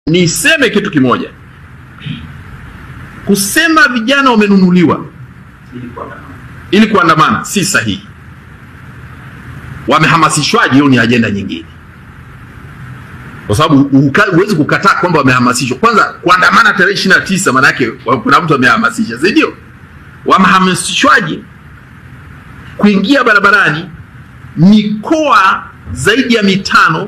Niseme kitu kimoja. Kusema vijana wamenunuliwa ili kuandamana si sahihi. Wamehamasishwaje? Hiyo ni ajenda nyingine. Kwa sababu huwezi kukataa kwamba wamehamasishwa. Kwanza kuandamana tarehe 29 maana yake kuna mtu amehamasisha, si ndio? Wamehamasishwaje kuingia barabarani mikoa zaidi ya 5,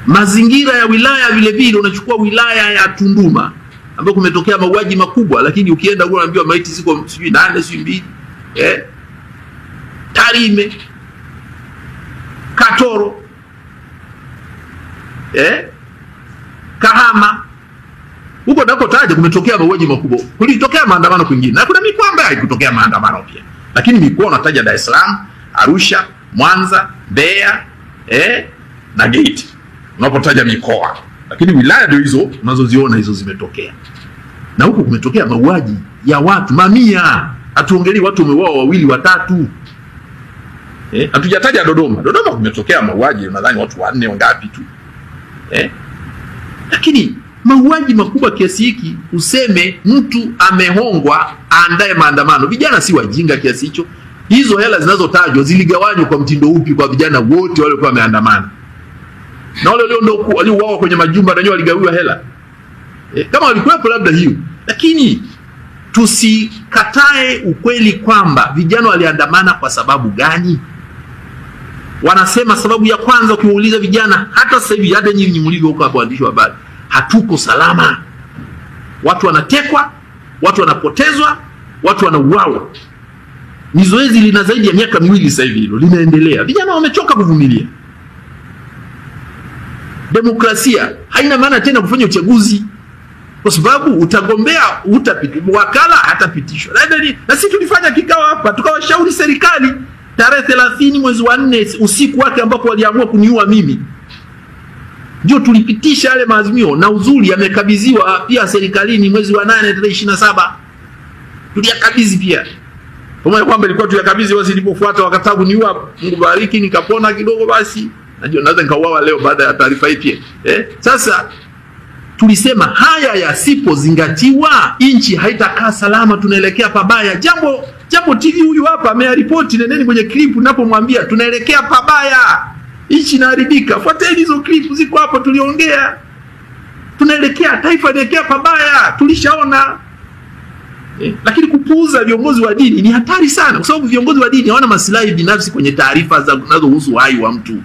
mazingira ya wilaya vile vile. Unachukua wilaya ya Tunduma ambapo kumetokea mauaji makubwa, lakini ukienda huko unaambiwa maiti ziko sijui 8 sijui 2. Tarime, Katoro, Kahama, huko ndako taja kumetokea mauaji makubwa. Kulitokea maandamano kwingine, na kuna mikoa ambayo haikutokea maandamano pia, lakini mikoa unataja Dar es Salaam, Arusha, Mwanza, Mbeya, na Geita unapotaja mikoa. Lakini wilaya ndio hizo unazoziona hizo zimetokea. Na huko kumetokea mauaji ya watu mamia. Hatuongelei watu wameuawa wawili watatu. Hatujataja Dodoma. Dodoma kumetokea mauaji nadhani watu 4 wangapi tu. Lakini mauaji makubwa kiasi hiki useme mtu amehongwa aandae maandamano. Vijana si wajinga kiasi hicho. Hizo hela zinazotajwa ziligawanywa kwa mtindo upi kwa vijana wote wale waliokuwa wameandamana? Na wale waliouawa kwenye majumba na waligawiwa hela. Kama walikuwepo labda hiyo. Lakini tusikatae ukweli kwamba vijana waliandamana kwa sababu gani? Wanasema sababu ya kwanza ukiwauliza vijana, hata sasa hivi, hata nyinyi mlivyo huko hapo waandishi wa habari, hatuko salama. Watu wanatekwa, watu wanapotezwa, watu wanauawa. Ni zoezi lina zaidi ya miaka 2 sasa hivi hilo linaendelea. Vijana wamechoka kuvumilia. Demokrasia haina maana tena kufanya uchaguzi, kwa sababu utagombea, utapitishwa, wakala hatapitishwa. Na sisi tulifanya kikao hapa, tukawashauri serikali tarehe 30 mwezi wa 4 usiku wake ambapo waliamua kuniua mimi. Ndio tulipitisha yale maazimio, na uzuri yamekabidhiwa pia serikalini mwezi wa 8 tarehe 27. Tuliyakabidhi pia. Pamoja kwamba ilikuwa tuyakabidhi, basi nilipofuata wakataa kuniua, Mungu bariki nikapona kidogo basi. Najua naweza nikauawa leo baada ya taarifa hii pia. Sasa tulisema haya yasipozingatiwa nchi haitakaa salama, tunaelekea pabaya. Jambo TV huyu hapa amearipoti, nendeni kwenye clip ninapomwambia tunaelekea pabaya, nchi inaharibika. Fuateni hizo clip ziko hapo, tuliongea. Tunaelekea, taifa linaelekea pabaya, tulishaona. Lakini kupuuza viongozi wa dini ni hatari sana, kwa sababu viongozi wa dini hawana maslahi binafsi kwenye taarifa zinazohusu uhai wa mtu.